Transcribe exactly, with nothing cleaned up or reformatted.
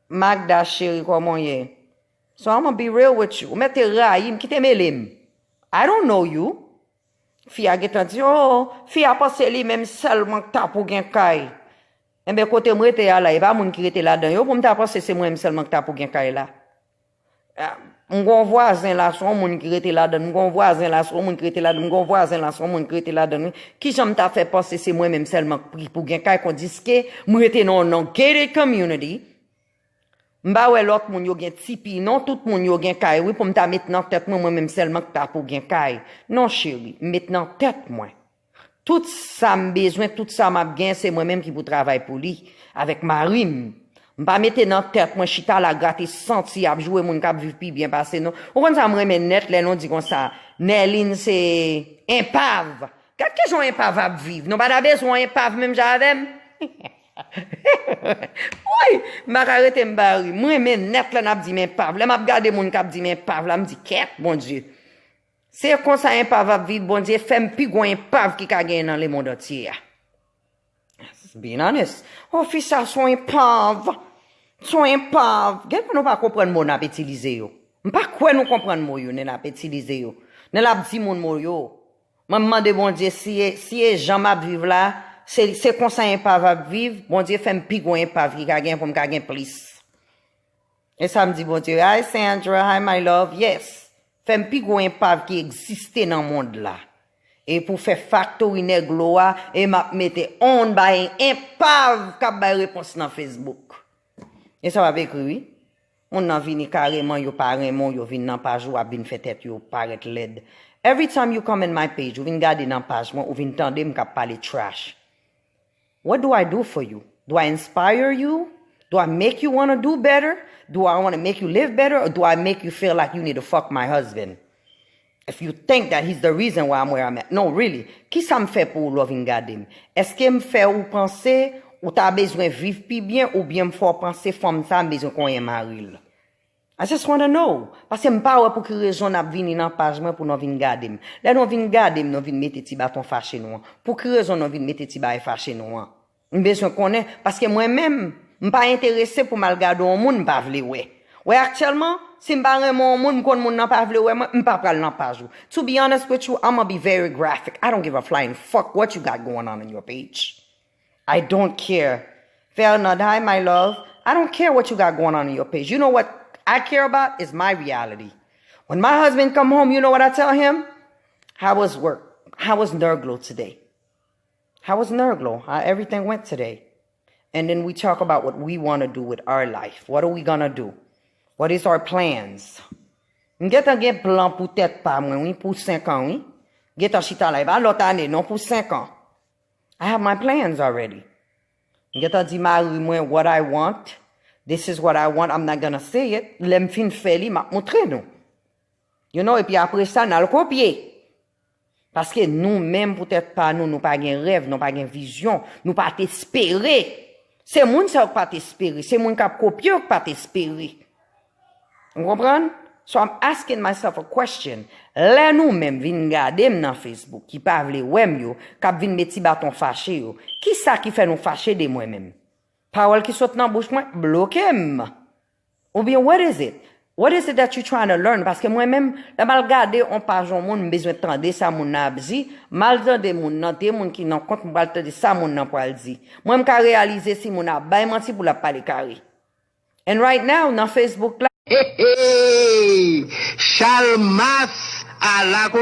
Magda cheri, kòman w ye? So I'ma be real with you. Ou mèt te rayi m, kite mele m. I don't know you. Fi a gentan di, oh, fi a panse li menm sèlman k ta pou gen kay. Enben, kote m rete a la, e pa moun ki rete ladan yo pou m ta panse se mwen menm sèlman k ta pou gen kay la. Ah, m gon vwazen la, se yon moun ki rete ladan l, m gon vwazen la, se yon moun ki rete ladan l, m gon vwazen la, se yon moun ki rete ladan l, wi. Kijan m ta fè panse se mwen menm sèlman k pou gen kay, kondiske m rete nan yon gated community, m pa wè lòt moun yo gen tipi, non, tout moun yo gen kay, wi, pou m ta met nan tèt mwen, mwen menm sèlman k ta pou gen kay. Non, cheri, m met nan tèt mwen. Tout sa m bezwen, tout sa m ap gen, se mwen menm ki pou travay pou li, avèk mari m. M pa mete nan tèt mwen chita la grate santi ap joure moun k ap viv pi byen pase nou. Ou konn sa m renmen nèt lè nou di konsa, Nèlin se enpav. Gad kijan yon enpav ap viv. Nou pa ta bezwen yon enpav menm jan avè m. Woy, m pa ka rete m pa ri. M renmen nèt lè n ap di m enpav. Lè m ap gade moun k ap di m enpav la, m di kèt, Bondye. Se konsa enpav ap viv, Bondye fè m pi gwo enpav ki ka genyen nan lemonn antye a. Being honest. Oh, fi sa son enpav. Son enpav. Gen lè nou pa konprann mo n ap itilize yo. M pa kwè nou konprann mo yo, lè n ap itilize yo. Lè n ap di moun mo yo. Mwen m mande Bondye si e, si e jan m ap viv la, se, se konsa enpav ap viv, Bondye fè m pi gwo enpav ki ka gen pou m ka gen plis. E sa m di Bondye, hi Sandra, hi my love, yes. Fè m pi gwo enpav ki egziste nan mond la. E pou fè faktori nèglo a, e m ap mete on bay enpav k ap bay repons nan Facebook. E sa w ap ekri, wi. Moun nan vini kareman, yo pa renmen w, yo vin nan paj ou, ap vin fè tèt yo parèt lèd. Every time you come in my page, ou vin gade nan paj mwen, ou vin tande m k ap pale trash. What do I do for you? Do I inspire you? Do I make you want to do better? Do I want to make you live better? Or do I make you feel like you need to fuck my husband? If you think that he's the reason why I'm where I'm at. No, really. Kisa m fè pou ou lè w vin gade m? Èske m fè ou panse ou ta bezwen viv pi byen oubyen m fè w panse fanm sa a m bezwen konyen mari l? I just wanna know. Paske m pa wè pou ki rezon n ap vini nan paj mwen pou nou vin gade m. Lè nou vin gade m, nou vin mete ti baton fache nou an. Pou ki rezon nou vin mete ti bagay fache nou an? M bezwen konnen, paske mwen menm, m pa enterese pou m al gade yon moun m pa vle wè. Wè aktyèlman, si m pa renmen yon moun, m konn moun nan pa vle wè mwen, m pa pral nan paj ou. To be honest with you, I'ma be very graphic. I don't give a flying fuck what you got going on in your page. I don't care. Fernand, hi my love. I don't care what you got going on in your page. You know what I care about is my reality. When my husband come home, you know what I tell him? How was work? How was Nerglo today? How was Nerglo? How everything went today? And then we talk about what we want to do with our life. What are we gonna do? What is our plans? M gentan gen plan pou tèt pa mwen, wi, pou senk an, wi. Gentan chita la, e pa lòt ane, non, pou senk an. I have my plans already. M gentan di mari mwen what I want. This is what I want. I'm not gonna say it. Lè m fin fè li, m ap montre nou. You know, epi apre sa, n al kopye. Paske nou menm, pou tèt pa nou, nou pa gen rèv, nou pa gen vizyon, nou pa t espere. Se moun sa yo k pa t espere, se moun k ap kopye yo k pa t espere. Ou konprann? So I'm asking myself a question. Lè nou menm vin gade m nan Facebook, ki pa vle wè m yo, k ap vin met ti baton fache yo, kisa ki fè nou fache de mwen menm? Pawòl ki sot nan bouch mwen bloke m. Oubyen, what is it? What is it that you trying to learn? Paske mwen menm, lè m al gade yon paj yon moun, m bezwen tande sa moun nan ap di, m al tande moun nan, de moun ki nan kont, m pral tande sa moun nan pral di. Mwen, m ka reyalize si moun nan ap bay manti pou l ap pale kare. And right now, nan Facebook la, Hey, hey! Chalmas ala kote.